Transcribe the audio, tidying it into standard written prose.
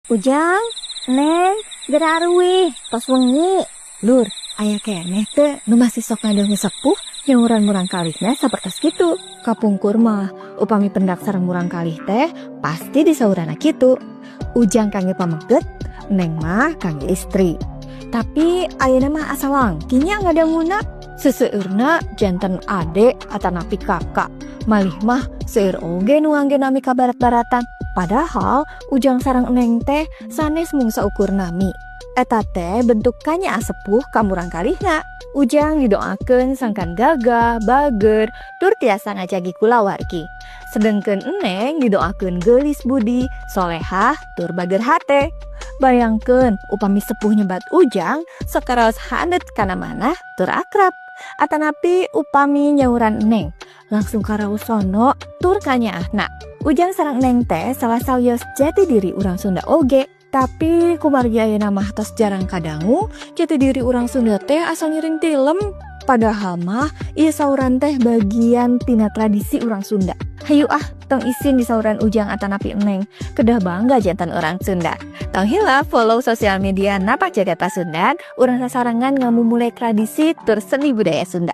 Ujang, Neng, geura aruwih, tos wengi. Lur, aya keneh teu nu masih sok ngadangu sepuh nyauran murangkalihna sapertos kitu? Kapungkur mah upami pendak sareng murangkalih teh pasti disauranna kitu. Ujang kangge pameget, Neng mah kangge istri. Tapi ayeuna mah asa langki nya ngadanguna. Seseueurna janten ade atanapi kakak. Malih mah seueur oge nu ngangge nami kabarat-baratan. Padahal Ujang sareng Neng teh sanes mung saukur nami. Eta teh bentuk kanyaah sepuh ka murangkalihna. Ujang didoakeun sangkan gagah, bager, tur tiasa ngajagi kulawargi. Sedengkeun Neng didoakeun geulis budi, solehah, tur bager hate. Bayangkeun upami sepuh nyebat Ujang, sok karaos haneut kana manah tur akrab. Atanapi upami nyauran Neng, langsung karaos sono tur kanyaahna. Ujang sareng Neng teh salah sawios jati diri urang Sunda oge. Tapi kumargi ayeuna mah tos jarang kadangu, jati diri urang Sunda teh asa ngiring tilem. Padahal mah ieu sauran teh bagian tina tradisi urang Sunda. Hayu ah, tong isin disauran Ujang atanapi Neng. Kedah bangga janten urang Sunda. Tong hilap follow sosial media Napak Jagat Pasundan, urang sasarengan ngamumule tradisi tur seni budaya Sunda.